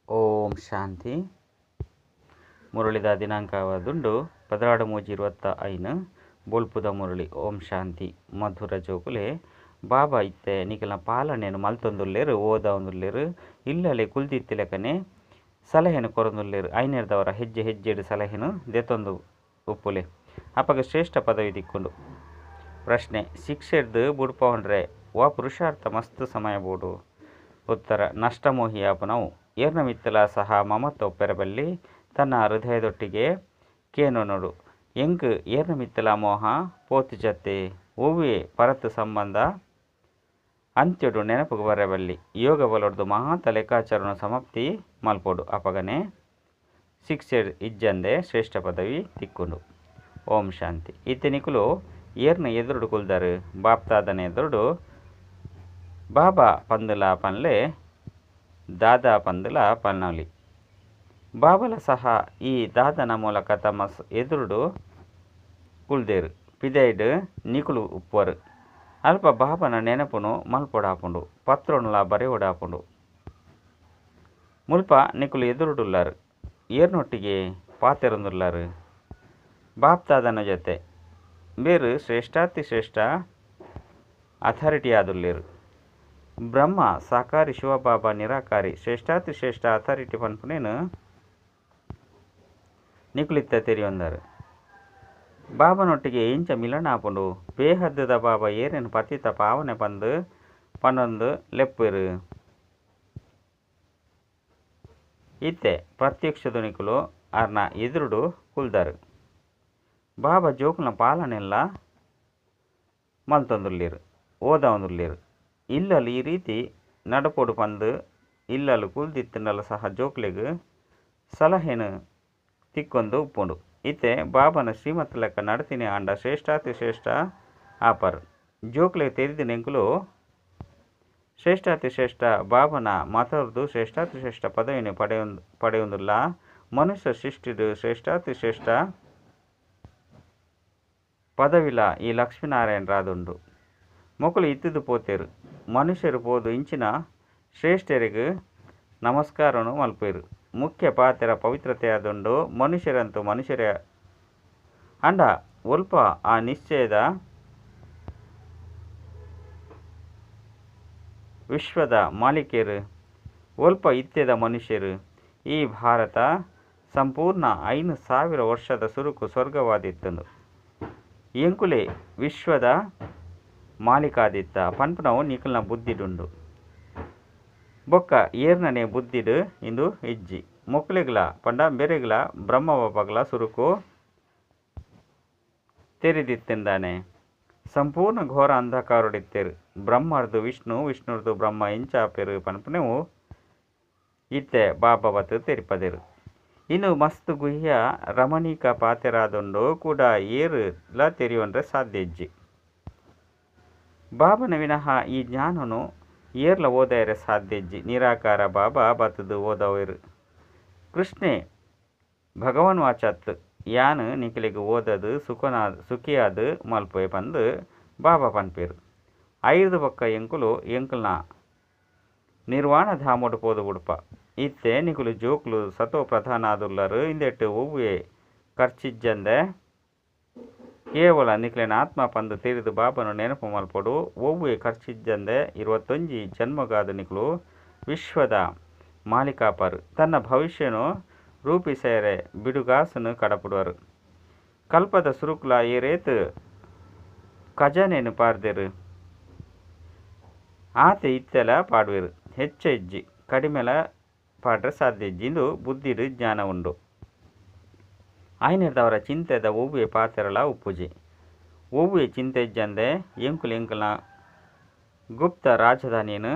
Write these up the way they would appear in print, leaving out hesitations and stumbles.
ಓಂ ಶಾಂತಿ. ಮುರಳಿದ ದಿನಾಂಕವಾದುಂಡು 13/3/25 ಬೊಲ್ಪುದ ಮುರಳಿ. ಓಂ ಶಾಂತಿ. ಮಧುರ ಜೋಕುಲೆ ಬಾಬಾ ಇತ್ತೆ ನಿಕಲ್ನ ಪಾಲನೆಯನ್ನು ಮಲ್ತೊಂದುಲ್ಲೆರ್, ಓದೊಂದುಲ್ಲೆರ್, ಇಲ್ಲಲೆ ಕುಲ್ದಿತ್ತಿಲೆಕನೆ ಸಲಹೆನು ಕೊರೊಂದುಲ್ಲೆರ್. ಐನೆರ್ದವರ ಹೆಜ್ಜೆ ಹೆಜ್ಜೆಡ್ ಸಲಹೆನು ದೆತೊಂದು ಉಪ್ಪುಲೆ, ಅಪಗ ಶ್ರೇಷ್ಠ ಪದವಿ ತಿಕ್ಕುಂಡು. ಪ್ರಶ್ನೆ: ಶಿಕ್ಷೆರ್ದ್ ಬುಡ್ಪವೊನ್ರೆ ವಾ ಪುರುಷಾರ್ಥ ಮಸ್ತ್ ಸಮಯ ಬೋಡು? ಉತ್ತರ: ನಷ್ಟಮೋಹಿಯಾಪುನವು. ಏರ್ನ ಮಿತ್ತಲ ಸಹ ಮಮತ್ವ ಉಪ್ಪೆರೆ ಬಲ್ಲಿ. ತನ್ನ ಹೃದಯದೊಟ್ಟಿಗೆ ಕೇನೊನೊಡು, ಎಂಕ್ ಏರ್ನ ಮಿತ್ತಲ ಮೋಹ ಪೋತುಜತ್ತೆ? ಒವ್ವೇ ಪರತ್ ಸಂಬಂಧ ಅಂತ್ಯೊಡು ನೆನಪುಗು ಬರಬಲ್ಲಿ. ಯೋಗ ಬಲೊಡ್ದು ಮಾತ ಲೆಕ್ಕಾಚಾರನು ಸಮಾಪ್ತಿ ಮಲ್ಪೊಡು. ಅಪಗನೆ ಶಿಕ್ಷೆ ಇಜ್ಜಂದೆ ಶ್ರೇಷ್ಠ ಪದವಿ ತಿಕ್ಕುಂಡು. ಓಂ ಶಾಂತಿ. ಇತ್ತೆ ನಿಕುಲು ಏರ್ನ ಎದುರುಡು ಕುಲ್ದಾರು? ಬಾಪ್ತಾದನ ಎದುರುಡು. ಬಾಬಾ ಪಂದುಲ ಪನ್ಲೆ, ದಾದಾ ಪಂದುಲ ಪನ್ನಲಿ. ಬಾಬಲ ಸಹ ಈ ದಾದನ ಮೂಲಕ ತಮ್ಮ ಎದುರುಡು ಕುಲ್ದೇರು. ಪಿದೈಡ್ ನಿಕುಲು ಉಪ್ಪರು. ಅಲ್ಪ ಬಾಬನ ನೆನಪುನು ಮಲ್ಪೊಡಾಪುಂಡು, ಪತ್ರೊನುಲ ಬರೆವೊಡಾಪುಂಡು. ಮುಲ್ಪ ನಿಕುಲು ಎದುರುಡುಲ್ಲಾರು. ಏರ್ನೊಟ್ಟಿಗೆ ಪಾತೆರೊಂದುಲ್ಲಾರು? ಬಾಪ್ತಾದನ ಜೊತೆ. ಬೇರು ಶ್ರೇಷ್ಠಾತಿ ಶ್ರೇಷ್ಠ ಅಥಾರಿಟಿ ಆದುಲ್ಲೇರು. ಬ್ರಹ್ಮ ಸಾಕಾರಿ, ಶಿವಬಾಬಾ ನಿರಾಕಾರಿ. ಶ್ರೇಷ್ಠಾತಿ ಶ್ರೇಷ್ಠ ಅಥಾರಿಟಿ ಪನ್ಪುನೇನು ನಿಕುಲಿತ್ತ ತೆರಿಯೊಂದಾರು. ಬಾಬನೊಟ್ಟಿಗೆ ಇಂಚ ಮಿಲನ ಆಪುಂಡು. ಬೇಹದ್ದದ ಬಾಬಾ ಏರೇನು ಪತಿತ ಪಾವನೆ ಪಂದು ಪನೊಂದು ಲೆಪ್ಪೆರು. ಇತ್ತೆ ಪ್ರತ್ಯಕ್ಷದ ನಿಕುಲು ಆರ್ನ ಎದುರುಡು ಕುಲ್ದಾರು. ಬಾಬಾ ಜೋಕುಲ್ನ ಪಾಲನೆಲ್ಲ ಮಲ್ತೊಂದುಲ್ಲೆರ್, ಓದೊಂದುಲ್ಲೆರ್. ಇಲ್ಲಲ್ ಈ ರೀತಿ ನಡಪೊಡು ಪಂದು ಇಲ್ಲಲ್ ಕುಲ್ದಿತ್ತುಂಡಲ ಸಹ ಜೋಕ್ಲೆಗ್ ಸಲಹೆನು ತಿಕ್ಕೊಂದು ಉಪ್ಪುಂಡು. ಇತ್ತೆ ಬಾಬನ ಶ್ರೀಮತ್ ಲೆಕ್ಕ ನಡತಿನಿ ಆಂಡ ಶ್ರೇಷ್ಠಾತಿ ಶ್ರೇಷ್ಠ ಆಪರ್. ಜೋಕ್ಲೆಗ್ ತೆರಿದಿನೆಂಕುಲು ಶ್ರೇಷ್ಠಾತಿ ಶ್ರೇಷ್ಠ ಬಾಬನ ಮತರ್ದು ಶ್ರೇಷ್ಠಾತಿ ಶ್ರೇಷ್ಠ ಪದವಿಯನ್ನು ಪಡೆಯೊಂದುಲ್ಲ. ಮನುಷ್ಯ ಸೃಷ್ಟಿಡು ಶ್ರೇಷ್ಠಾತಿ ಶ್ರೇಷ್ಠ ಪದವಿಲ ಈ ಲಕ್ಷ್ಮೀನಾರಾಯಣರಾದುಂಡು. ಮೊಕಲು ಇತ್ತಿದ್ದು ಪೋತೇರು. ಮನುಷ್ಯರು ಪೋದು ಇಂಚಿನ ಶ್ರೇಷ್ಠರಿಗೆ ನಮಸ್ಕಾರನು ಮಲ್ಪೇರು. ಮುಖ್ಯ ಪಾತ್ರ ಪವಿತ್ರತೆ ಆದುಂಡು. ಮನುಷ್ಯರಂತೂ ಮನುಷ್ಯರೇ ಅಂಡ ಒಲ್ಪ ಆ ನಿಶ್ಚಯದ ವಿಶ್ವದ ಮಾಲೀಕರು, ಒಲ್ಪ ಇತ್ತೆದ ಮನುಷ್ಯರು. ಈ ಭಾರತ ಸಂಪೂರ್ಣ 5000 ವರ್ಷದ ಸುರುಕು ಸ್ವರ್ಗವಾದಿತ್ತಂದು. ಎಂಕುಲೆ ವಿಶ್ವದ ಮಾಲೀಕಾದಿತ್ತ ಪನ್ಪುನವು ನಿಕಲ್ನ ಬುದ್ಧಿಡುಂಡು. ಬೊಕ್ಕ ಏರ್ನನೆ ಬುದ್ಧಿಡು ಇಂದು ಇಜ್ಜಿ. ಮೊಕ್ಲೆಗ್ಲ ಪಂಡ ಬೆರೆಗ್ಲ ಬ್ರಹ್ಮ ಬಾಬಾಗ್ಲ ಸುರುಕು ತೆರಿದಿತ್ತಿಂದಾನೆ. ಸಂಪೂರ್ಣ ಘೋರ ಅಂಧಕಾರಡಿತ್ತೇರು. ಬ್ರಹ್ಮರ್ದು ವಿಷ್ಣು, ವಿಷ್ಣುರ್ದು ಬ್ರಹ್ಮ ಇಂಚಾಪೆರು ಪನ್ಪುನವು ಇತ್ತೆ ಬಾಬಾ ಬತ್ತು ತೆರಿಪದೆರು. ಇನ್ನು ಮಸ್ತ್ ಗುಹ್ಯ ರಮಣೀಕ ಪಾತೆರಾದುಂಡು ಕೂಡ ಏರುಲ ತೆರಿಯೊನ್ರೆ ಸಾಧ್ಯ ಇಜ್ಜಿ. ಬಾಬನ ವಿನಃ ಈ ಜ್ಞಾನನು ಏರ್ಲ ಓದಾಯರೆ ಸಾಧ್ಯ ಇಜ್ಜಿ. ನಿರಾಕಾರ ಬಾಬಾ ಬತ್ತದು ಓದವೇರು. ಕೃಷ್ಣೆ ಭಗವಾನ್ ವಾಚತ್ ಯಾನ್ ನಿಕಲೆಗ್ ಓದದು ಸುಖಿಯಾದ ಮಲ್ಪೆ ಪಂದು ಬಾಬಾ ಪನ್ಪೇರು. ಐದು ಬೊಕ್ಕ ಎಂಕುಲು ಎಂಕಲ್ನ ನಿರ್ವಾಣ ಧಾಮೊಡು ಪೋದು ಬುಡ್ಪ. ಇತ್ತೆ ನಿಕುಲು ಜೋಕ್ಲು ಸತೋ ಪ್ರಧಾನ ಆದುಲ್ಲರು. ಇಂದೆಟ್ಟು ಒವ್ವೆ ಖರ್ಚಿಜ್ಜಂದೆ ಕೇವಲ ನಿಕ್ಲೆನ ಆತ್ಮ ಪಂದು ತೆರಿದು ಬಾಬನು ನೆನಪು ಮಲ್ಪೊಡು. ಒವ್ವೆ ಖರ್ಚಿಜ್ಜಂದೆ 21 ಜನ್ಮಗಾದ ನಿಕುಲು ವಿಶ್ವದ ಮಾಲೀಕಾಪರು. ತನ್ನ ಭವಿಷ್ಯನು ರೂಪಿಸೇರೆ ಬಿಡುಗಾಸನು ಕಡಪುಡುವರು. ಕಲ್ಪದ ಸುರುಕುಲ ಏರೇತ್ ಖಜಾನೆನು ಪಾರ್ದೆರು. ಆತೆ ಇತ್ತೆಲ ಪಾಡುವೆರು. ಹೆಚ್ಚ ಇಜ್ಜಿ ಕಡಿಮೆಲ ಪಾಡ್ರೆ ಸಾಧ್ಯ ಇಜ್ಜಿ. ಇಂದು ಬುದ್ಧಿಡು ಜ್ಞಾನ ಉಂಡು. ಆಯ್ನೆರ್ದವರ ಚಿಂತೆದ ಒವ್ವೆ ಪಾತೆರಲ ಉಪ್ಪುಜಿ. ಒವ್ವೆ ಚಿಂತೆ ಇಜ್ಜಂದೆ ಎಂಕುಲು ಎಂಕಲ್ನ ಗುಪ್ತ ರಾಜಧಾನಿಯನ್ನು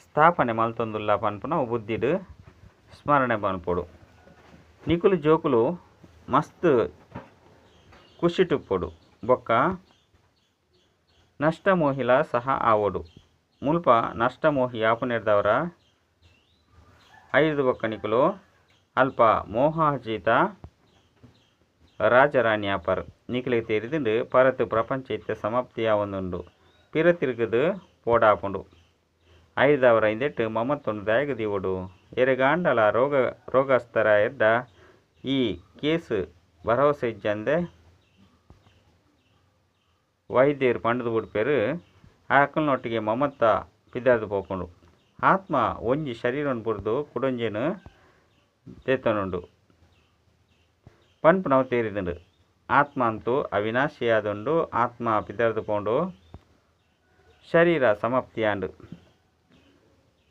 ಸ್ಥಾಪನೆ ಮಲ್ತೊಂದುಲ್ಲ ಪನ್ಪುನವು ಬುದ್ಧಿಡು ಸ್ಮರಣೆ ಮಲ್ಪೊಡು. ನಿಕುಲು ಜೋಕುಲು ಮಸ್ತ್ ಖುಷಿಟುಪ್ಪೊಡು. ಬೊಕ್ಕ ನಷ್ಟಮೋಹಿಲ ಸಹ ಆವೊಡು. ಮುಲ್ಪ ನಷ್ಟಮೋಹಿ ಯಾಪುನೆರ್ದವರ ಐದು ಬೊಕ್ಕ ನಿಕುಲು ಅಲ್ಪ ಮೋಹಾಜಿತ ರಾಜರಾಣಿ ಆಪರ್. ನಿಕುಲೆಗ್ ತೆರಿದುಂಡು ಪರತ್ ಪ್ರಪಂಚ ಇತ್ತೆ ಸಮಾಪ್ತಿಯಾವೊಂದುಂಡು. ಪಿರ ತಿರುಗುದು ಪೋಡಾಪುಂಡು. ಐದವರ ಇಂದೆಟ್ಟು ಮಮತ್ವನು ದಾಯಗ ದೀವೊಡು ಎರೆಗಾಂಡಲ ರೋಗಸ್ಥರ ಎಡ್ಡ ಈ ಕೇಸು ಭರವಸೆ ಇಜ್ಜಂದೆ ವೈದ್ಯರು ಪಂಡದು ಬಿಡ್ಪೇರು ಆಕಲ್ನೊಟ್ಟಿಗೆ ಮಮತ್ತ ಪಿದಾರ್ದು ಪೋಪುಂಡು. ಆತ್ಮ ಒಂಜಿ ಶರೀರವನ್ನು ಬುಡ್ದು ಕುಡೊಂಜೆನು ದೇತನುಂಡು ಪನ್ಪುನವು ತೇರಿದುಂಡು. ಆತ್ಮ ಅಂತೂ ಅವಿನಾಶಿಯಾದುಂಡು. ಆತ್ಮ ಪಿದಾರ್ದು ಪೋಂಡು ಶರೀರ ಸಮಾಪ್ತಿಯಾಂಡು.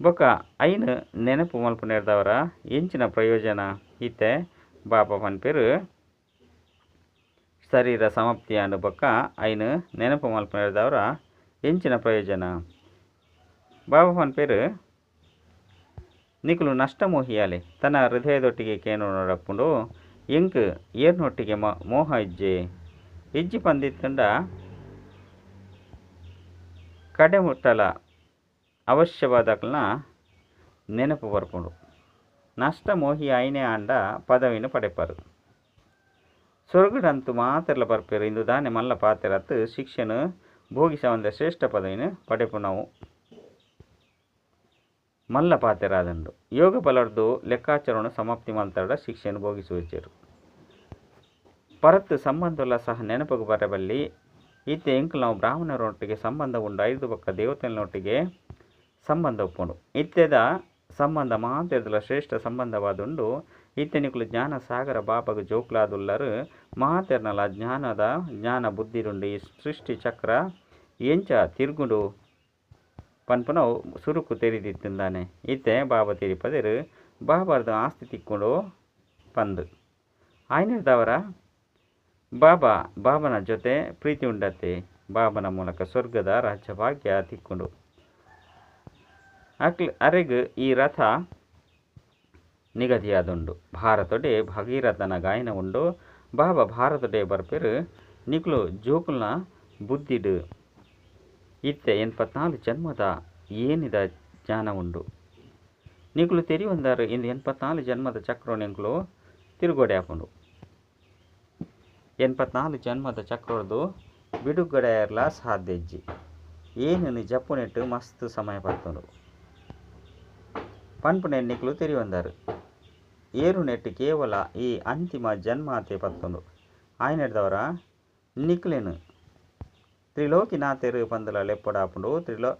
ಬೊಕ ಐನು ನೆನಪು ಮಲ್ಪುನೆರ್ದವರ ಎಂಚಿನ ಪ್ರಯೋಜನ ಇತ್ತೆ ಬಾಬಾ ಪನ್ಪೆರು ಶರೀರ ಸಮಾಪ್ತಿಯಾಂಡು ಬೊಕ ಐನು ನೆನಪು ಮಲ್ಪುನೆರ್ದವರ ಎಂಚಿನ ಪ್ರಯೋಜನ. ಬಾಬಾ ಪನ್ಪೆರು ನಿಕುಲು ನಷ್ಟ ಮೋಹಿಯಾಲೆ ತನ್ನ ಹೃದಯದೊಟ್ಟಿಗೆ ಕೇನು ನೋಡಪ್ಪುಂಡು ಎಂಕ್ ಏರ್ನೊಟ್ಟಿಗೆ ಮೋಹ ಇಜ್ಜೆ ಇಜ್ಜಿ ಪಂದಿತ್ತಂಡ ಕಡೆ ಮುಟ್ಟಲ ಅವಶ್ಯವಾದಕ್ಲನ ನೆನಪು ಬರ್ಪುಂಡು. ನಷ್ಟ ಮೋಹಿ ಆಯ್ನೆ ಆಂಡ ಪದವಿನ ಪಡೆಪರು. ಸ್ವರ್ಗಡಂತೂ ಮಾತೆರ್ಲ ಬರ್ಪೇರು ಇಂದು ದಾನೆ ಮಲ್ಲ ಪಾತೆರತ್ ಶಿಕ್ಷಣ ಭೋಗಿಸವಂದ ಶ್ರೇಷ್ಠ ಪದವಿನ ಪಡೆಪುನವು ಮಲ್ಲ ಪಾತೆರಾದಂಡು. ಯೋಗ ಬಲರ್ದು ಲೆಕ್ಕಾಚಾರವನ್ನು ಸಮಾಪ್ತಿ ಮಲ್ತಾಡ ಶಿಕ್ಷಣ ಭೋಗಿಸುವಿಚೇರು. ಪರತ್ತು ಸಂಬಂಧಲ್ಲ ಸಹ ನೆನಪಿಗೆ ಬರಬಲ್ಲಿ. ಈತೆ ಎಂಕಲ್ ನಾವು ಬ್ರಾಹ್ಮಣರೊಟ್ಟಿಗೆ ಸಂಬಂಧ ಉಂಡು ಐದು ಪಕ್ಕ ದೇವತೆನೊಟ್ಟಿಗೆ ಸಂಬಂಧ ಉಪ್ಪುಂಡು. ಇತ್ತೆದ ಸಂಬಂಧ ಮಾತೆರ್ದಲ ಶ್ರೇಷ್ಠ ಸಂಬಂಧವಾದುಂಡು. ಇತ್ತೆ ನಿಕುಲು ಜ್ಞಾನ ಸಾಗರ ಬಾಬಾಗ ಜೋಕ್ಲಾದುಲ್ಲರು ಮಾತೆರ್ನಲ ಜ್ಞಾನದ ಜ್ಞಾನ ಬುದ್ಧಿರುಂಡು. ಈ ಸೃಷ್ಟಿ ಚಕ್ರ ಎಂಚ ತಿರುಗುಂಡು ಪನ್ಪುನವು ಸುರುಕು ತೆರಿದಿತ್ತಿಂದಾನೆ. ಇತ್ತೆ ಬಾಬಾ ತಿರಿಪದಿರು ಬಾಬಾರ್ದು ಆಸ್ತಿ ತಿಕ್ಕೊಂಡು ಪಂದು ಆಯ್ನಿರ್ದವರ ಬಾಬಾ ಬಾಬನ ಜೊತೆ ಪ್ರೀತಿ ಉಂಡತ್ತೆ. ಬಾಬನ ಮೂಲಕ ಸ್ವರ್ಗದ ರಾಜ್ಯಭಾಗ್ಯ ತಿಕ್ಕೊಂಡು ಅರೆಗ್ ಈ ರಥ ನಿಗದಿಯಾದುಂಡು. ಭಾರತೊಡೆ ಭಗೀರಥನ ಗಾಯನ ಉಂಡು. ಬಾಬಾ ಭಾರತೊಡೆ ಬರ್ಪೆರು ನಿಕ್ಲು ಜೋಕುಲ್ನ ಬುದ್ಧಿಡು ಇತ್ತೆ 84 ಜನ್ಮದ ಏನಿದ ಜ್ಞಾನ ಉಂಡು. ನಿಕ್ಲು ತೆರಿಯೊಂದಾರು ಇಂದು 84 ಜನ್ಮದ ಚಕ್ರ ನೆಂಕ್ಲು ತಿರುಗೋಡೆ ಆಪುಂಡು. 84 ಜನ್ಮದ ಚಕ್ರದ್ದು ಬಿಡುಗಡೆ ಸಾಧ್ಯ ಇಜ್ಜಿ. ಏನನ್ನು ಜಪ್ಪುನೆಟ್ಟು ಮಸ್ತ್ ಸಮಯ ಪತ್ತುಂಡು ಪನ್ಪುನೆ ನಿಕ್ಲು ತೆರಿಯೊಂದಾರು. ಏರು ನೆಟ್ಟು ಕೇವಲ ಈ ಅಂತಿಮ ಜನ್ಮಾತೆ ಪತ್ತುಂಡು. ಆಯ್ನೆಡ್ದವರ ನಿಕ್ಲೇನು ತ್ರಿಲೋಕಿನಾಥರು ಪಂದಲ ಲೆಪ್ಪಡಾಪುಂಡು.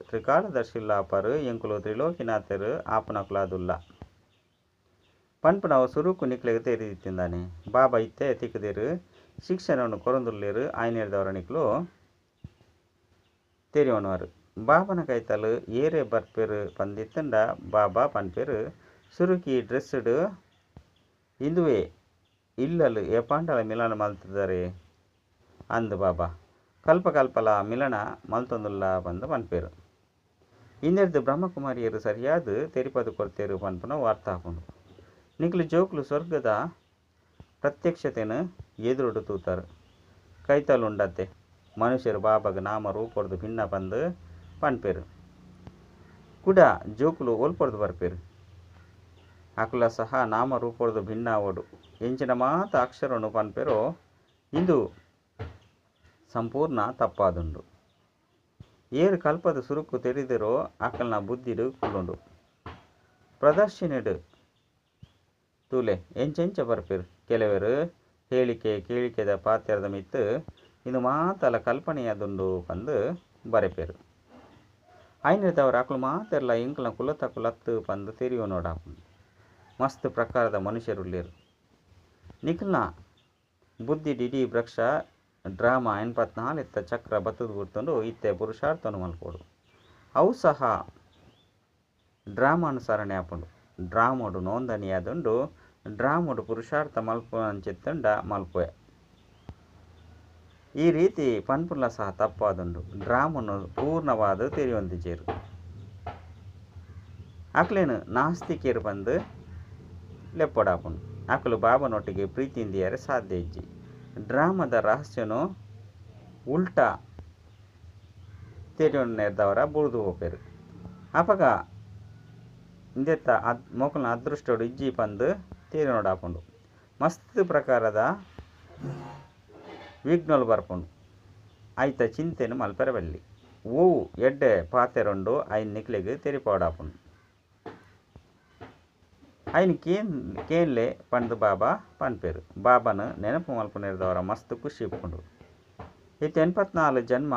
ತ್ರಿಕಾಲದರ್ಶಿಲ್ಲಾಪರು ಎಂಕುಲು ತ್ರಿಲೋಕಿನಾಥರು ಆಪನಕುಲಾದುಲ್ಲ ಪನ್ಪುನವು ಸುರುಕು ನಿಕ್ಲೆಗ್ ತೆರಿದಿತ್ತಿಂದಾನೆ. ಬಾಬಾ ಇತ್ತೆ ತಿಕ್ಕದಿರು ಶಿಕ್ಷಣವನ್ನು ಕೊರಂದುಲ್ಲೇರು ಆಯ್ನೆಡ್ದವರ ನಿಕ್ಲು ತೆರಿಯೋಣವರು. ಬಾಬನ ಕೈತಲು ಏರೆ ಬರ್ಪೆರು ಪಂದಿತ್ತಂಡ ಬಾಬಾ ಪನ್ಪೆರು ಸುರುಕಿ ಡ್ರೆಸ್ಡ್ ಇಂದುವೆ ಇಲ್ಲಲು ಏಪಾಂಡಲ ಮಿಲನ ಮಲ್ತಿದ್ದಾರೆ ಅಂದು ಬಾಬಾ ಕಲ್ಪ ಕಲ್ಪಲ ಮಿಲನ ಮಲ್ತೊಂದುಲ್ಲ ಬಂದು ಪನ್ಪೇರು. ಇಂದೆರ್ದು ಬ್ರಹ್ಮಕುಮಾರಿಯರು ಸರಿಯಾದ ತೆರಿಪದು ಕೊಡ್ತೇರು ಪನ್ಪುನ ವಾರ್ತಾ ಹಾಕೊಂಡು ನಿಕ್ಲು ಜೋಕ್ಲು ಸ್ವರ್ಗದ ಪ್ರತ್ಯಕ್ಷತೆಯನ್ನು ಎದುರುಡು ತೂತಾರೆ. ಕೈತಲು ಉಂಡತ್ತೆ ಮನುಷ್ಯರು ಬಾಬಾಗ ನಾಮ ರೂಪೊಡ್ದು ಭಿನ್ನ ಬಂದು ಪನ್ಪೇರು. ಕುಡ ಜೋಕುಲು ಒಲ್ಪೊಡ್ದು ಬರ್ಪೇರು. ಅಕುಲ ಸಹ ನಾಮ ರೂಪೊಡ್ದು ಭಿನ್ನ ಓಡು ಎಂಚಿನ ಮಾತ ಅಕ್ಷರನು ಪನ್ಪೇರೋ ಇಂದು ಸಂಪೂರ್ಣ ತಪ್ಪಾದುಂಡು. ಏರು ಕಲ್ಪದ ಸುರುಕು ತೆರಿದಿರೋ ಅಕಲ್ನ ಬುದ್ಧಿಡು ಕುಲ್ಲುಂಡು. ಪ್ರದರ್ಶಿನಿಡು ತೂಲೆ ಎಂಚೆಂಚ ಬರ್ಪೇರು. ಕೆಲವರು ಹೇಳಿಕೆ ಕೇಳಿಕೆದ ಪಾತ್ರದ ಮಿತ್ತು ಇದು ಮಾತಲ ಕಲ್ಪನೆಯಾದುಂಡು ಪಂದು ಬರೆಪೇರು. ಐನದವರು ಅಕಲು ಮಾತೆಲ್ಲ ಇಂಕಲ ಕುಲತ ಕುಲತ್ತು ಪಂದು ತೆರಿಯೋ ನೋಡಾಪುಂಡು. ಮಸ್ತ್ ಪ್ರಕಾರದ ಮನುಷ್ಯರುಳ್ಳೇರು. ನಿಖಲ್ನ ಬುದ್ಧಿ ಡಿಡಿ ವೃಕ್ಷ ಡ್ರಾಮಾ 84 ಚಕ್ರ ಬತ್ತದ ಗುರ್ತುಂಡು. ಇತ್ತೆ ಪುರುಷಾರ್ಥನು ಮಲ್ಪೋಡು. ಅವು ಸಹ ಡ್ರಾಮಾನುಸರಣೆ ಆಪುಂಡು. ಡ್ರಾಮೋಡು ನೋಂದಣಿಯಾದುಂಡು. ಡ್ರಾಮೋಡು ಪುರುಷಾರ್ಥ ಮಲ್ಪುನಂಚಿತ್ತುಂಡ ಮಲ್ಪುವೆ. ಈ ರೀತಿ ಪನ್ಪುಲ ಸಹ ತಪ್ಪಾದುಂಡು. ಡ್ರಾಮನ್ನು ಪೂರ್ಣವಾದ ತೆರಿಯೊಂದಿಜೇರು. ಅಕ್ಲೇನು ನಾಸ್ತಿಕೇರು ಬಂದು ಲೆಪ್ಪಡಾಪುಂಡು. ಅಕಲು ಬಾಬನೊಟ್ಟಿಗೆ ಪ್ರೀತಿಯಿಂದಿಯರೆ ಸಾಧ್ಯ ಇಜ್ಜಿ. ಡ್ರಾಮದ ರಹಸ್ಯನು ಉಲ್ಟಾ ತೆರಿಯೊಂದವರ ಬುಡ್ದು ಹೋಪೇರು. ಅಪಗ ಇಂದೆತ್ತ ಮೊಕಲ್ನ ಅದೃಷ್ಟೋಡು ಇಜ್ಜಿ ಪಂದು ತೆರಿಯೊಡಾಪುಂಡು. ಮಸ್ತ್ ಪ್ರಕಾರದ ವಿಘ್ನಲು ಬರ್ಪುಂಡು. ಆಯ್ತ ಚಿಂತೆನು ಮಲ್ಪೆರಬಲ್ಲಿ. ಓವು ಎಡ್ಡೆ ಪಾತೆರುಂಡು ಐನ್ ನಿಕ್ಲೆಗ್ ತೆರಿಪಾವಡಾಪುಂಡು. ಐನ್ ಕೇನ್ ಕೇನ್ಲೆ ಪಂದ್ ಬಾಬಾ ಪನ್ಪೆರ್. ಬಾಬಾನ ನೆನಪು ಮಲ್ಪುನೆರ್ದವರ ಮಸ್ತ್ ಖುಷಿ ಇಪ್ಪುಂಡು. ಇತ್ತೆ 84 ಜನ್ಮ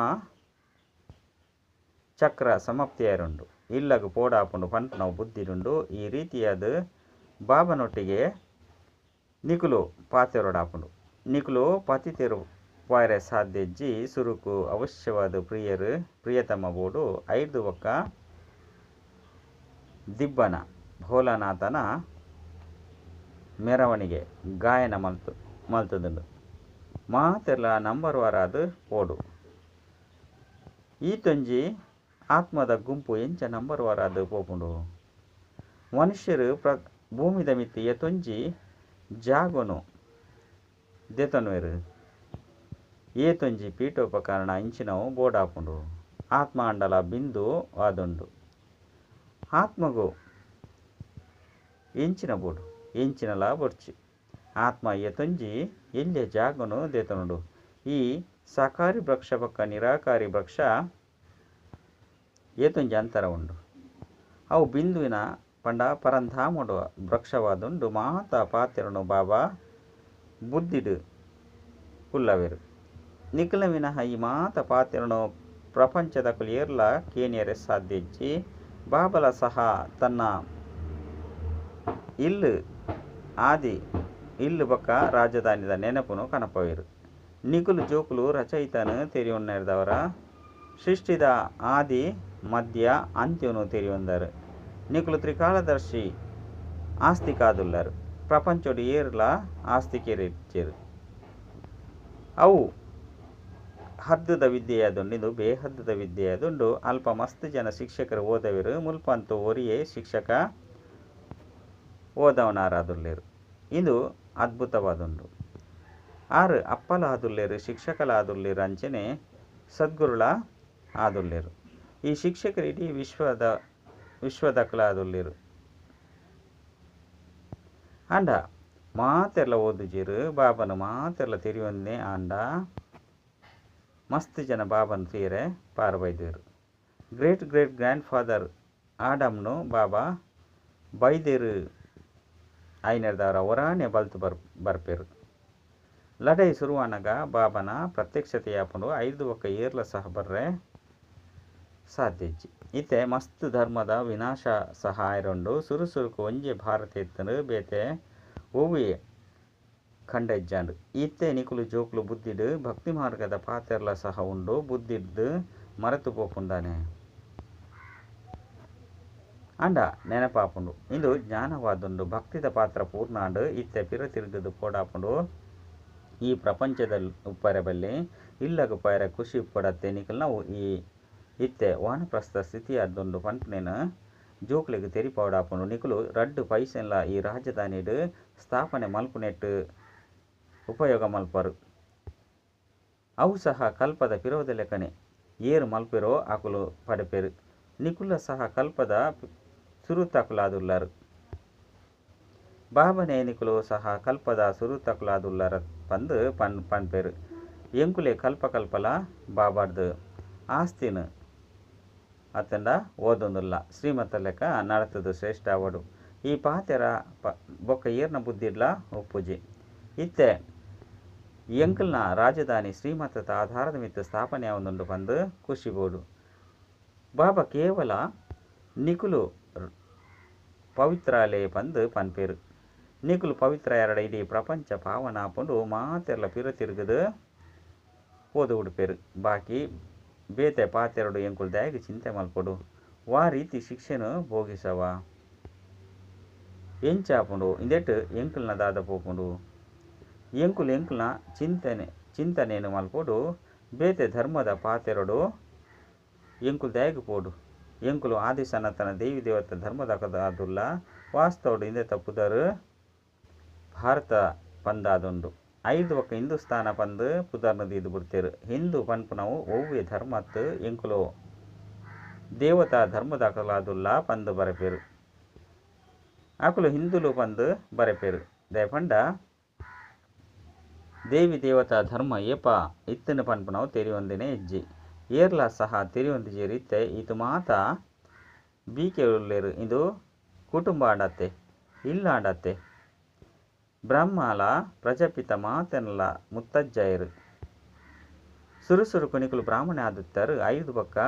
ಚಕ್ರ ಸಮಾಪ್ತಿಯಾರುಂಡು. ಇಲ್ಲಗ್ ಪೋಡಾಪುಂಡು ಪನ್ಪುನವು ಬುದ್ಧಿಡುಂಡು. ಈ ರೀತಿಯಾದ ಬಾಬನೊಟ್ಟಿಗೆ ನಿಕುಲು ಪಾತೆರೊಡಾಪುಂಡು. ನಿಕುಲು ಪತಿತೆರು ಪೋಯರೆ ಸಾಧ್ಯ ಇಜ್ಜಿ. ಸುರುಕು ಅವಶ್ಯವಾದ ಪ್ರಿಯರು ಪ್ರಿಯತಮ ಬೋಡು ಐರ್ದ್ ಬೊಕ್ಕ ದಿಬ್ಬನ ಭೋಲಾನಾಥನ ಮೆರವಣಿಗೆ ಗಾಯನ ಮಲ್ತುದುಂಡು. ಮಾತೆರ್ಲ ನಂಬರ್ ವಾರಾದ್ ಪೋಡು. ಈತೊಂಜಿ ಆತ್ಮದ ಗುಂಪು ಎಂಚ ನಂಬರ್ ವಾರಾದ್ ಪೋಪುಂಡು. ಮನುಷ್ಯರು ಭೂಮಿದ ಮಿತ್ತ್ ಏತೊಂಜಿ ಜಾಗೊನು ದೆತೊನುವೆರ್. ಏತೊಂಜಿ ಪೀಠೋಪಕರಣ ಇಂಚಿನವು ಬೋಡಾಪುಂಡು. ಆತ್ಮ ಆಂಡಲ ಬಿಂದು ಆದುಂಡು. ಆತ್ಮಗು ಎಂಚಿನ ಬೋಡು ಎಂಚಿನಲ ಬೊಡ್ಚಿ. ಆತ್ಮ ಏತೊಂಜಿ ಎಲ್ಯ ಜಾಗೊನು ದೆತೊನುಡು. ಈ ಸಾಕಾರಿ ವೃಕ್ಷ ಬೊಕ್ಕ ನಿರಾಕಾರಿ ವೃಕ್ಷ ಏತೊಂಜಿ ಅಂತರ ಉಂಡು. ಅವು ಬಿಂದುವಿನ ಪಂಡ ಪರಂಧಾಮಡು ವೃಕ್ಷವಾದುಂಡು. ಮಾತ ಪಾತೆರುನು ಬಾಬಾ ಬುದ್ಧಿಡ್ ಕುಲ್ಲವೆರ್. ನಿಕುಲ್ನ ವಿನಃ ಈ ಮಾತ ಪಾತೆರುನು ಪ್ರಪಂಚದಕುಲು ಏರ್ಲ ಕೇನಿಯರೆ ಸಾಧ್ಯ ಇಜ್ಜಿ. ಬಾಬಲ ಸಹ ತನ್ನ ಇಲ್ಲು ಆದಿ ಇಲ್ಲು ಬೊಕ್ಕ ರಾಜಧಾನಿದ ನೆನಪುನು ಕನಪವೆರ್. ನಿಕುಲು ಜೋಕುಲು ರಚಯಿತನು ತೆರಿಯೊನ್ನೆರ್ದವರ ಸೃಷ್ಟಿದ ಆದಿ ಮಧ್ಯ ಅಂತ್ಯನು ತೆರಿಯೊಂದರು. ನಿಕುಲು ತ್ರಿಕಾಲದರ್ಶಿ ಆಸ್ತಿಕಾದುಲ್ಲರು. ಪ್ರಪಂಚೊಡು ಏರ್ಲ ಆಸ್ತಿಕೆರಿಜ್ಜೆರ್. ಅವು ಹದ್ದುದ ವಿದ್ಯೆಯಾದುಂಡು. ಇಂದು ಬೇಹದ್ದುದ ವಿದ್ಯೆಯಾದುಂಡು. ಅಲ್ಪ ಮಸ್ತ್ ಜನ ಶಿಕ್ಷಕರು ಓದವೆರ್. ಮುಲ್ಪಂತೂ ಒರಿಯೇ ಶಿಕ್ಷಕ ಓದವನಾರಾದುಲ್ಲೆರ್. ಇಂದು ಅದ್ಭುತವಾದುಂಡು. ಆರ್ ಅಪ್ಪಲಾದುಲ್ಲೆರ್, ಶಿಕ್ಷಕಲಾದುಲ್ಲೆರ್, ಅಂಚನೆ ಸದ್ಗುರುಳ ಆದುಲ್ಲೆರ್. ಈ ಶಿಕ್ಷಕರು ಇಡೀ ವಿಶ್ವದಕಲಾದುಲ್ಲೆರ್. ಆಂಡ ಮಾತೆರ್ಲ ಓದುಜೆರ್. ಬಾಬನ ಮಾತೆರ್ಲ ತೆರಿಯೊಂದೇ ಆಂಡ ಮಸ್ತ್ ಜನ ಬಾಬನ ತೂಯೆರೆ ಪಾರ್ ಬೈದೆರ್. ಗ್ರೇಟ್ ಗ್ರೇಟ್ ಗ್ರ್ಯಾಂಡ್ ಫಾದರ್ ಆಡಮ್ನು ಬಾಬಾ ಬೈದೆರ್ ಐನೆರ್ದವರ ಒರಾನೆ ಬಲ್ತ್ ಬರ್ಪೆರ್. ಲಡಾಯಿ ಶುರುವಾನಗ ಬಾಬನ ಪ್ರತ್ಯಕ್ಷತೆಯಾಪುಂಡು. ಐರ್ದ್ ಬೊಕ್ಕ ಏರ್ಲ ಸಹ ಬರ್ರೆ ಸಾಧ್ಯ ಇಜ್ಜಿ. ಇತ್ತೆ ಮಸ್ತ್ ಧರ್ಮದ ವಿನಾಶ ಸಹ ಆಯರುಂಡು. ಸುರು ಸುರುಕು ಒಂಜೇ ಭಾರತ ಇತ್ತುಂಡು, ಬೇತೆ ಒವ್ವೇ ಖಂಡ ಇಜ್ಜಾಂಡ್. ಇತ್ತೆ ನಿಕುಲು ಜೋಕುಲು ಬುದ್ಧಿಡ್ ಭಕ್ತಿ ಮಾರ್ಗದ ಪಾತೆರ್ಲ ಸಹ ಉಂಡು. ಬುದ್ಧಿಡ್ದ್ ಮರೆತು ಪೋಪುಂಡಾನೆ ಆಂಡ ನೆನಪಾಪುಂಡು. ಇಂದು ಜ್ಞಾನವಾದುಂಡು. ಭಕ್ತಿದ ಪಾತ್ರ ಪೂರ್ಣಾಂಡ್. ಇತ್ತೆ ಪಿರ ತಿರುಗುದು ಪೋಡಾಪುಂಡು. ಈ ಪ್ರಪಂಚದಲ್ಲಿ ಉಪ್ಪರೆ ಬಲ್ಲಿ ಇಲ್ಲಗ್ ಪೋಯರೆ ಖುಷಿ ಉಪ್ಪಡತ್ತೆ. ನಿಕಲ್ನವು ಈ ಇತ್ತೆ ವಾನಪ್ರಸ್ಥ ಸ್ಥಿತಿಯಾದುಂಡು ಪನ್ಪುನೇನು ಜೋಕ್ಲೆಗ್ ತೆರಿಪಾವಡಾಪುಂಡು. ನಿಕುಲು ರಡ್ಡ್ ಪೈಸೆನ್ಲ ಈ ರಾಜಧಾನಿಡ್ ಸ್ಥಾಪನೆ ಮಲ್ಪುನೆಟ್ ಉಪಯೋಗ ಮಲ್ಪರು. ಅವು ಸಹ ಕಲ್ಪದ ಪಿರೋದ ಲೆಕ್ಕನೆ ಏರ್ ಮಲ್ಪೆರೋ ಅಕುಲು ಪಡೆಪೆರು. ನಿಕುಲ ಸಹ ಕಲ್ಪದ ಸುರುತಕುಲಾದುಲ್ಲರು. ಬಾಬನೇ ನಿಕುಲು ಸಹ ಕಲ್ಪದ ಸುರುತಕುಲಾದುಲ್ಲರ ಪಂದ್ ಪನ್ಪೆರು. ಎಂಕುಲೆ ಕಲ್ಪ ಕಲ್ಪಲ ಬಾಬಾರ್ದು ಆಸ್ತಿನ ಅತ್ತಂಡ ಓದೊಂದುಲ್ಲ. ಶ್ರೀಮತ ಲೆಕ್ಕ ನಡತದ ಶ್ರೇಷ್ಠ ಅವಡು. ಈ ಪಾತೆರ ಬೊಕ್ಕ ಏರ್ನ ಬುದ್ಧಿಡ್ಲ ಉಪ್ಪುಜಿ. ಇತ್ತೆ ಎಂಕಲ್ನ ರಾಜಧಾನಿ ಶ್ರೀಮತದ ಆಧಾರದ ಮಿತ್ತ್ ಸ್ಥಾಪನೆ ಆವೊಂದುಂಡು ಪಂದ್ ಖುಷಿ ಬೋಡು. ಬಾಬಾ ಕೇವಲ ನಿಕುಲು ಪವಿತ್ರಾಲೆ ಪಂದ್ ಪನ್ಪೆರು. ನಿಕುಲು ಪವಿತ್ರ ಎರಡ ಇಡೀ ಪ್ರಪಂಚ ಪಾವನ ಆಪುಂಡು. ಮಾತೆರ್ಲ ಪಿರ ತಿರುಗುದು ಪೋದು ಉಡುಪೆರು. ಬಾಕಿ ಬೇತೆ ಪಾತೆರಡು ಎಂಕುಲು ದಾಯೆಗ್ ಚಿಂತೆ ಮಲ್ಪೊಡು. ವಾ ರೀತಿ ಶಿಕ್ಷೆನು ಭೋಗಿಸವ ಎಂಚಾಪುಂಡು ಇಂದೆಟ್ ಎಂಕಲ್ನ ದಾದ ಪೋಪುಂಡು. ಎಂಕುಲು ಎಂಕಲ್ನ ಚಿಂತನೆನು ಮಲ್ಪೊಡು. ಬೇತೆ ಧರ್ಮದ ಪಾತೆರಡು ಎಂಕುಲು ದಾಯೆಗ್ ಪೋಡು. ಎಂಕುಲು ಆದಿ ಸನಾತನ ದೇವಿ ದೇವತ ಧರ್ಮದಕದಾದುಲ್ಲ. ವಾಸ್ತವಡು ಇಂದೆತ ಪುದರ್ ಭಾರತ ಪಂದಾದುಂಡು. ಐದು ಬೊಕ್ಕ ಹಿಂದೂಸ್ತಾನ ಪಂದ್ ಪುದರ್ನ ದೀದ್ ಬಿಡ್ತೇರು. ಹಿಂದೂ ಪನ್ಪುನವು ಒವ್ವೇ ಧರ್ಮತ್ ಎಂಕುಲು ದೇವತಾ ಧರ್ಮದಕಲಾದುಲ್ಲ ಪಂದ್ ಬರೆಪೆರು. ಅಕುಲು ಹಿಂದೂಲು ಪಂದ್ ಬರೆಪೆರು. ದಾಯೆಪಂಡ ದೇವಿ ದೇವತಾ ಧರ್ಮ ಏಪ ಇತ್ತುಂಡು ಪನ್ಪುನವು ತೆರಿಯೊಂದಿನೇ ಇಜ್ಜಿ. ಏರ್ಲ ಸಹ ತೆರಿಯೊಂದಿಜೆರ್ ಇತ್ತೆ ಈತ್ ಮಾತ ಬೀಕೆ ಉಲ್ಲೆರ್ ಇಂದು ಕುಟುಂಬ ಆಂಡತ್ತೆ ಇಲ್ಲಾಂಡತ್ತೆ ಬ್ರಹ್ಮಲ ಪ್ರಜಾಪಿತ ಮಾತೆನ್ಲ ಮುತ್ತಜ್ಜಾಯೆರ್ ಸುರು ಸುರುಕು ನಿಕುಲು ಬ್ರಾಹ್ಮಣೆ ಆದಿತ್ತರ್ ಐದು ಬೊಕ್ಕ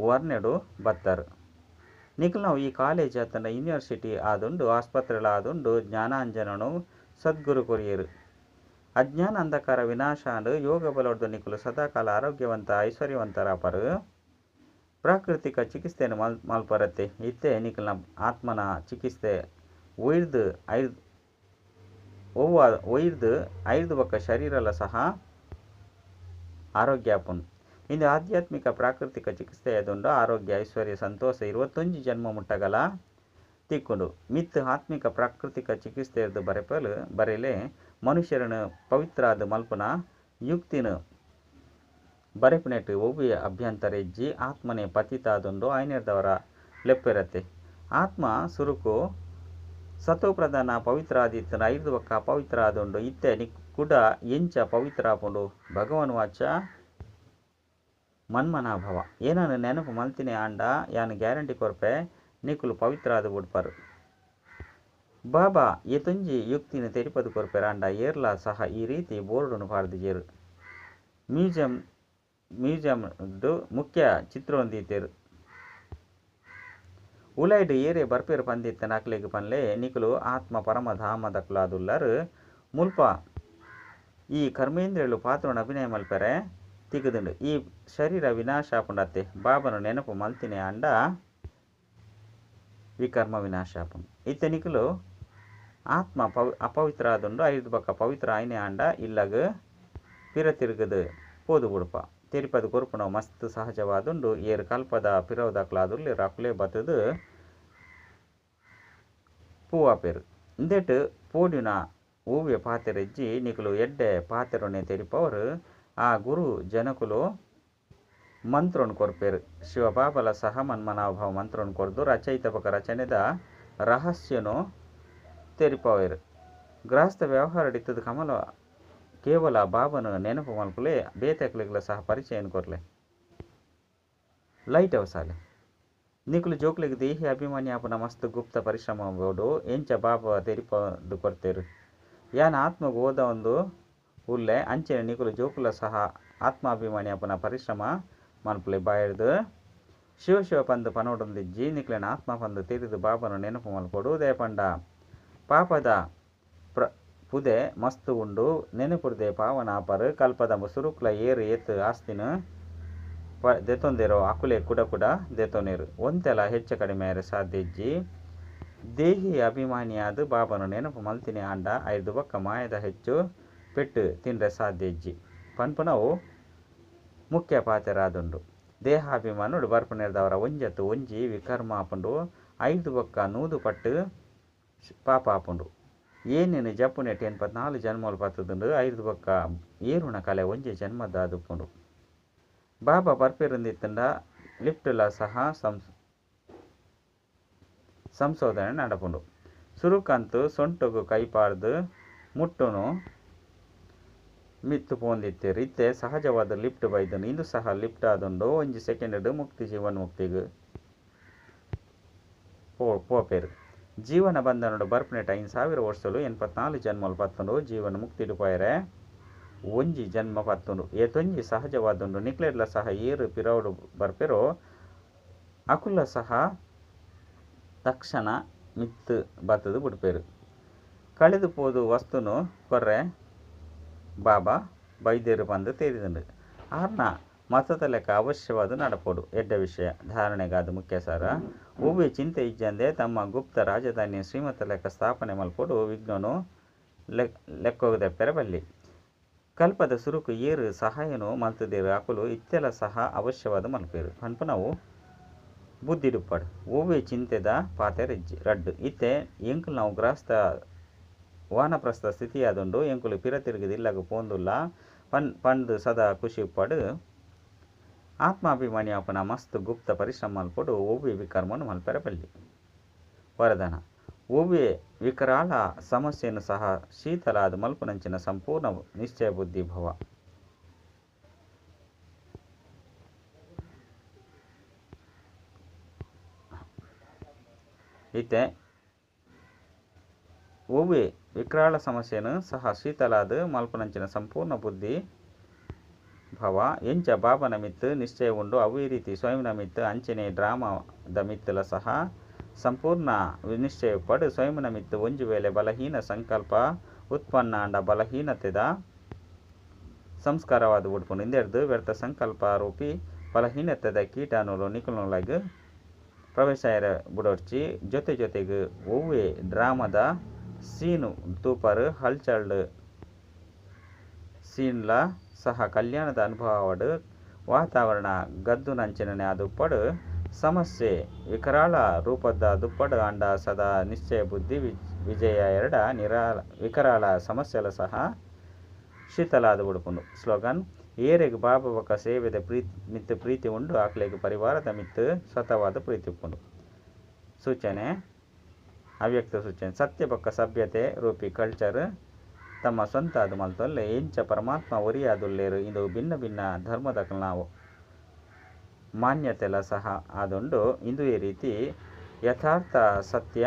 ವರ್ಣೆಡು ಬತ್ತರ್ ನಿಕುಲು ನಾವು ಈ ಕಾಲೇಜ್ ಆತಂಡ ಯೂನಿವರ್ಸಿಟಿ ಆದುಂಡು ಆಸ್ಪತ್ರೆಲ ಆದುಂಡು ಜ್ಞಾನಾಂಜನನು ಸದ್ಗುರು ಕೊರಿಯೆರ್ ಅಜ್ಞಾನ ಅಂಧಕಾರ ವಿನಾಶ ಅಂಡ್ ಯೋಗ ಬಲೊಡ್ದು ನಿಕುಲು ಸದಾಕಾಲ ಆರೋಗ್ಯವಂತ ಐಶ್ವರ್ಯವಂತರಾಪರು ಪ್ರಾಕೃತಿಕ ಚಿಕಿತ್ಸೆಯನ್ನು ಮಲ್ಪರತ್ತೆ ಇತ್ತೆ ನಿಕಲ್ನ ಆತ್ಮನ ಚಿಕಿತ್ಸೆ ಒಯ್ದು ಐದು ಒವ್ವ ಒಯ್ದು ಐದು ಬೊಕ್ಕ ಶರೀರಲ ಸಹ ಆರೋಗ್ಯ ಆಪುಂಡು ಇಂದು ಆಧ್ಯಾತ್ಮಿಕ ಪ್ರಾಕೃತಿಕ ಚಿಕಿತ್ಸೆ ಆದುಂಡು ಆರೋಗ್ಯ ಐಶ್ವರ್ಯ ಸಂತೋಷ 21 ಜನ್ಮ ಮುಟ್ಟಗಲ ತಿಕ್ಕೊಂಡು ಮಿತ್ ಆತ್ಮಿಕ ಪ್ರಾಕೃತಿಕ ಚಿಕಿತ್ಸೆಯದು ಬರೆಪಲು ಬರೆಲೆ ಮನುಷ್ಯರನ್ನು ಪವಿತ್ರ ಆದ ಮಲ್ಪನ ಯುಕ್ತಿನ ಬರೆಪುನೆಟ್ ಒವ್ವೆ ಅಭ್ಯಂತರ ಹೆಜ್ಜಿ ಆತ್ಮನೆ ಪತಿತಾದುಂಡು ಆಯ್ನೆರ್ದವರ ಲೆಪ್ಪಿರತ್ತೆ ಆತ್ಮ ಸುರುಕು ಸತೋಪ್ರಧಾನ ಪವಿತ್ರ ಆದಿತ್ತನ ಐದು ಬೊಕ್ಕ ಅಪವಿತ್ರ ಆದುಂಡು ಇತ್ತೆ ಕುಡ ಎಂಚ ಪವಿತ್ರ ಆಪುಂಡು ಭಗವಾನ್ ವಾಚ ಮನ್ಮನಾಭವ ಏನನ್ನು ನೆನಪು ಮಲ್ತಿನಿ ಆಂಡ ಯಾನು ಗ್ಯಾರಂಟಿ ಕೊರ್ಪೆ ನಿಕುಲು ಪವಿತ್ರ ಆದ ಬುಡ್ಪರು ಬಾಬಾ ಏತೊಂಜಿ ಯುಕ್ತಿನ ತೆರಿಪದು ಕೊರ್ಪೆರ್ ಆಂಡ ಏರ್ಲ ಸಹ ಈ ರೀತಿ ಬೋರ್ಡುನು ಪಾಡ್ದಿಜೆರ್ ಮ್ಯೂಸಿಯಂ ಮುಖ್ಯ ಚಿತ್ರೊಂದಿತ್ತೇರು ಉಲೈಡ್ ಏರೆ ಬರ್ಪೇರು ಪಂದಿತ್ತ ನಕ್ಲೆಗ್ ಪನ್ಲೆ ನಿಕುಲು ಆತ್ಮ ಪರಮಧಾಮದಕ್ಲಾದುಲ್ಲರು ಮುಲ್ಪ ಈ ಕರ್ಮೇಂದ್ರಿಯಲು ಪಾತ್ರನ ಅಭಿನಯ ಮಲ್ಪೆರೆ ತಿಕ್ಕುದುಂಡು ಈ ಶರೀರ ವಿನಾಶ ಆಪುಂಡತ್ತೆ ಬಾಬನ ನೆನಪು ಮಲ್ತಿನಿ ಆಂಡ ವಿಕರ್ಮ ವಿನಾಶ ಆಪುಂಡು ಇತ್ತೆ ನಿಕುಲು ಆತ್ಮ ಅಪವಿತ್ರ ಆದುಂಡು ಐದು ಬೊಕ್ಕ ಪವಿತ್ರ ಆಯ್ನೆ ಆಂಡ ಇಲ್ಲಗ್ ಪಿರ ತಿರುಗದು ಪೋದು ಬುಡ್ಪ ತೆರಿಪದು ಕೊರ್ಪುನವು ಮಸ್ತ್ ಸಹಜವಾದುಂಡು ಏರ್ ಕಲ್ಪದ ಪಿರವುದಕ್ಲಾದುಲ್ಲೆರ್ ಅಕುಲೇ ಬತ್ತುದು ಪೂವಾಪೆರ್ ಇಂದೆಟ್ ಪೋಡಿನ ಓವ್ಯ ಪಾತೆರೆಜ್ಜಿ ನಿಕುಲು ಎಡ್ಡೆ ಪಾತೆರೊನೆ ತೆರಿಪವರು ಆ ಗುರು ಜನಕುಲು ಮಂತ್ರೊನು ಕೊರ್ಪೆರ್ ಶಿವಬಾಬಲ ಸಹ ಮನ್ಮನಾಭವ ಮಂತ್ರೊನು ಕೊರ್ದು ರಚಯಿತ ಬೊಕ್ಕ ರಚನೆದ ರಹಸ್ಯನು ತೆರಿಪವೆರ್ ಗೃಹಸ್ಥ ವ್ಯವಹಾರಡಿತ್ತದ ಕಮಲ ಕೇವಲ ಬಾಬನ ನೆನಪು ಮಲ್ಪುಲೆ ಬೇತೆಕ್ಲೆಗ್ಲ ಸಹ ಪರಿಚಯನ್ ಕೊರ್ಲೆ ಲೈಟ್ ಅವಸಾಲೆ ನಿಕುಲು ಜೋಕ್ಲೆಗ್ ದೇಹಿ ಅಭಿಮಾನಿ ಆಪುನ ಮಸ್ತ್ ಗುಪ್ತ ಪರಿಶ್ರಮ ಬೋಡು ಎಂಚ ಬಾಬಾ ತೆರಿಪದು ಕೊರ್ತೆರ್ ಯಾನ್ ಆತ್ಮಗ್ ಓದ ಒಂದು ಉಲ್ಲೆ ಅಂಚನೆ ನಿಕುಲು ಜೋಕುಲ ಸಹ ಆತ್ಮಾಭಿಮಾನಿ ಆಪುನ ಪರಿಶ್ರಮ ಮಲ್ಪುಲೆ ಬಾಯರ್ದ್ ಶಿವ ಶಿವ ಪಂದ್ ಪನೊಡೊಂದಿಜ್ಜಿ ನಿಕ್ಲೆನ ಆತ್ಮ ಪಂದ್ ತೆರಿದು ಬಾಬನ ನೆನಪು ಮಲ್ಪೊಡು ದೇಪಂಡ ಪಾಪದ ಪುದೆ ಮಸ್ತ್ ಉಂಡು ನೆನಪುರ್ದೆ ಪಾವನ ಆಪರು ಕಲ್ಪದ ಸುರುಕ್ಲ ಏರು ಏತ್ ಆಸ್ತಿನ ದೆತೊಂದೆರೋ ಅಕುಲೆ ಕುಡ ಕುಡ ದೆತೊನೆರು ಒಂತೆಲ ಹೆಚ್ಚು ಕಡಿಮೆ ಆಯೆರೆ ಸಾಧ್ಯ ಇಜ್ಜಿ ದೇಹಿ ಅಭಿಮಾನಿಯಾದ ಬಾಬನ ನೆನಪು ಮಲ್ತಿನಿ ಆಂಡ ಐದು ಬೊಕ್ಕ ಮಾಯದ ಹೆಚ್ಚು ಪೆಟ್ಟು ತಿನ್ರೆ ಸಾಧ್ಯ ಇಜ್ಜಿ ಪನ್ಪುನವು ಮುಖ್ಯ ಪಾತೆರಾದುಂಡು ದೇಹಾಭಿಮಾನುಡು ಬರ್ಪುನೆರ್ದವರ ಒಂಜತ್ತು ಒಂಜಿ ವಿಕರ್ಮ ಆಪುಂಡು ಐದು ಬೊಕ್ಕ 100 ಪಟ್ಟು ಪಾಪ ಆಪುಂಡು ಏನೇನು ಜಪ್ಪುನೆಟ್ 84 ಜನ್ಮಲು ಪತ್ತುದುಂಡು ಐದು ಬೊಕ್ಕ ಏರುನ ಕಲೆ ಒಂಜಿ ಜನ್ಮದಾದುಪ್ಪುಂಡು ಬಾಬಾ ಬರ್ಪೆರುಂದಿತ್ತಂಡ ಲಿಫ್ಟ್ಲ ಸಹ ಸಂಶೋಧನೆ ನಡಪುಂಡು ಸುರುಕಂತು ಸೊಂಟಗು ಕೈಪಾಡ್ದು ಮುಟ್ಟುನು ಮಿತ್ತು ಪೋಂದಿತ್ತೇರು ಇತ್ತೆ ಸಹಜವಾದ ಲಿಫ್ಟ್ ಬೈದನು ಇಂದು ಸಹ ಲಿಫ್ಟ್ ಆದುಂಡು ಒಂಜಿ ಸೆಕೆಂಡ್ ಮುಕ್ತಿ ಜೀವನ್ ಮುಕ್ತಿಗ್ ಪೋಪೆರು ಜೀವನ ಬಂಧನಡು ಬರ್ಪುನೆಟ್ 5000 ವರ್ಷಲು 84 ಜನ್ಮಲು ಪತ್ತುಂಡು ಜೀವನ ಮುಕ್ತಿಡು ಪೋಯೆರೆ ಒಂಜಿ ಜನ್ಮ ಪತ್ತುಂಡು ಏತೊಂಜಿ ಸಹಜವಾದುಂಡು ನಿಕ್ಲೆಡ್ಲ ಸಹ ಏರು ಪಿರವುಡು ಬರ್ಪೆರೋ ಅಕುಲ ಸಹ ತಕ್ಷಣ ಮಿತ್ತು ಬತ್ತದು ಬುಡ್ಪೆರು ಕಳೆದು ಪೋದು ವಸ್ತುನು ಕೊರ್ರೆ ಬಾಬಾ ಬೈದೇರು ಪಂದು ತೇರಿದುಂಡು ಆರ್ನ ಮತದ ಲೆಕ್ಕ ಅವಶ್ಯವಾದ ನಡಪೋಡು ಎಡ್ಡೆ ವಿಷಯ ಧಾರಣೆಗಾದ ಮುಖ್ಯ ಸಾರ ಒವ್ವೆ ಚಿಂತೆ ಇಜ್ಜಂದೆ ತಮ್ಮ ಗುಪ್ತ ರಾಜಧಾನಿ ಶ್ರೀಮತ ಲೆಕ್ಕ ಸ್ಥಾಪನೆ ಮಲ್ಪೊಡು ವಿಘ್ನನು ಲೆಕ್ಕೋಗದೆಪ್ಪೆರೆ ಬಲ್ಲಿ ಕಲ್ಪದ ಸುರುಕು ಏರು ಸಹಾಯನು ಮಲ್ತದೇರು ಅಕುಲು ಇತ್ತೆಲ ಸಹ ಅವಶ್ಯವಾದ ಮಲ್ಪೇರು ಪನ್ಪುನವು ಬುದ್ಧಿಡುಪ್ಪಡು ಒವ್ವೆ ಚಿಂತೆದ ಪಾತೆರೆಜ್ಜಿ ರಡ್ಡು ಇತ್ತೆ ಎಂಕುಲು ನಾವು ಗೃಹಸ್ಥ ವಾನಪ್ರಸ್ಥ ಸ್ಥಿತಿಯಾದುಂಡು ಎಂಕುಲು ಪಿರ ತಿರುಗಿದ ಇಲ್ಲಗ ಪೋಂದುಲ್ಲ ಪಂದು ಸದಾ ಖುಷಿ ಉಪ್ಪಡು ಆತ್ಮಾಭಿಮಾನಿ ಆಪುನ ಮಸ್ತ್ ಗುಪ್ತ ಪರಿಶ್ರಮ ಮಲ್ಪೊಡು ಒವ್ವೆ ವಿಕರ್ಮನು ಮಲ್ಪೆರೆ ಬಲ್ಲಿ ವರದಾನ ಒವ್ವೆ ವಿಕರಾಳ ಸಮಸ್ಯೆಯನ್ನು ಸಹ ಶೀತಲಾದ ಮಲ್ಪುನಂಚಿನ ಸಂಪೂರ್ಣ ನಿಶ್ಚಯ ಬುದ್ಧಿ ಭವ. ಇತ್ತೆ ಒವ್ವೆ ವಿಕರಾಳ ಸಮಸ್ಯೆನ್ ಸಹ ಶೀತಲಾದ್ ಮಲ್ಪುನಂಚಿನ ಸಂಪೂರ್ಣ ಬುದ್ಧಿ ಭವ. ಎಂಚ ಬಾಬನ ಮಿತ್ತ್ ನಿಶ್ಚಯ ಉಂಡು ಅವ್ವೇ ರೀತಿ ಸ್ವಯಂನ ಮಿತ್ತ್ ಅಂಚನೆ ಡ್ರಾಮಾದ ಮಿತ್ತ್ಲ ಸಹ ಸಂಪೂರ್ಣ ನಿಶ್ಚಯ ಉಪ್ಪಡ್. ಸ್ವಯಂನ ಮಿತ್ತ್ ಒಂಜಿ ವೇಳೆ ಬಲಹೀನ ಸಂಕಲ್ಪ ಉತ್ಪನ್ನ ಆಂಡ ಬಲಹೀನತೆದ ಸಂಸ್ಕಾರವಾದ ಬುಡ್ಪುಂಡು. ಇಂದೆರ್ದ್ ವ್ಯರ್ಥ ಸಂಕಲ್ಪ ರೂಪಿ ಬಲಹೀನತೆದ ಕೀಟಾಣುಲು ನಿಕುಲೊಳಗ್ ಪ್ರವೇಶ ಆಯೆರೆ ಬುಡೊಡ್ಚಿ. ಜೊತೆ ಜೊತೆಗ್ ಒವ್ವೆ ಡ್ರಾಮಾದ ಸೀನ್ ತೂಪರ್ ಹಲ್ಚಲ್ಡ್ ಸೀನ್ಲ ಸಹ ಕಲ್ಯಾಣದ ಅನುಭವವಾಡ್ ವಾತಾವರಣ ಗದ್ದುನಂಚಿನನೆ ಆದುಪ್ಪಡ್. ಸಮಸ್ಯೆ ವಿಕರಾಳ ರೂಪದ ದುಪ್ಪಡು ಆಂಡ ಸದಾ ನಿಶ್ಚಯ ಬುದ್ಧಿ ವಿಜಯ ಎರಡ ವಿಕರಾಳ ಸಮಸ್ಯೆಲ ಸಹ ಶೀತಲಾದ ಬುಡ್ಪುಂಡು. ಸ್ಲೋಗನ್: ಏರೆಗ್ ಬಾಬಾ ಬೊಕ್ಕ ಸೇವೆದ ಮಿತ್ತ್ ಪ್ರೀತಿ ಉಂಡು ಆಕ್ಲೆಗ್ ಪರಿವಾರದ ಮಿತ್ತ್ ಸ್ವತಃವಾದ ಪ್ರೀತಿ ಉಪ್ಪುಂಡು. ಸೂಚನೆ, ಅವ್ಯಕ್ತ ಸೂಚನೆ: ಸತ್ಯ ಬೊಕ್ಕ ಸಭ್ಯತೆ ರೂಪಿ ಕಲ್ಚರ್ ತಮ್ಮ ಸ್ವಂತ ಅದು ಮಲ್ತೊಲ್ಲೆ. ಎಂಚ ಪರಮಾತ್ಮ ಒರಿಯಾದುಲ್ಲೇರು ಇಂದು ಭಿನ್ನ ಭಿನ್ನ ಧರ್ಮದಕಲ್ನ ಮಾನ್ಯತೆಲ ಸಹ ಆದುಂಡು. ಇಂದುವೇ ರೀತಿ ಯಥಾರ್ಥ ಸತ್ಯ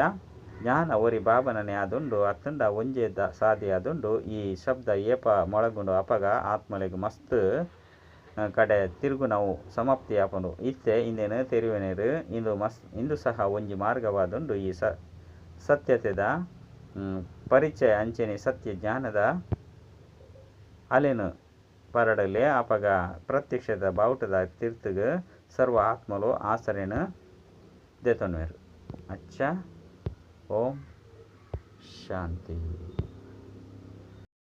ಜ್ಞಾನ ಒರಿ ಬಾಬನನೆ ಆದುಂಡು ಅತ್ತಂಡ ಒಂಜೇ ಸಾದಿ ಆದುಂಡು. ಈ ಶಬ್ದ ಏಪ ಮೊಳಗುಂಡು ಅಪಗ ಆತ್ಮಲೆಗ್ ಮಸ್ತ್ ಕಡೆ ತಿರುಗುನವು ಸಮಾಪ್ತಿ ಆಪುಂಡು. ಇತ್ತೆ ಇಂದೆನ್ ತೆರಿವನೇರು ಇಂದು ಇಂದು ಸಹ ಒಂಜಿ ಮಾರ್ಗವಾದುಂಡು. ಈ ಸತ್ಯತೆದ ಪರಿಚಯ ಅಂಚನೆ ಸತ್ಯ ಜ್ಞಾನದ ಅಲೆನು ಪರಡಲೆ ಅಪಗ ಪ್ರತ್ಯಕ್ಷದ ಬಾವುಟದ ತೀರ್ಥಗ್ ಸರ್ವ ಆತ್ಮಲು ಆಸರೆನು ದೆತೊನುವೆರು. ಅಚ್ಚ, ಓಂ ಶಾಂತಿ.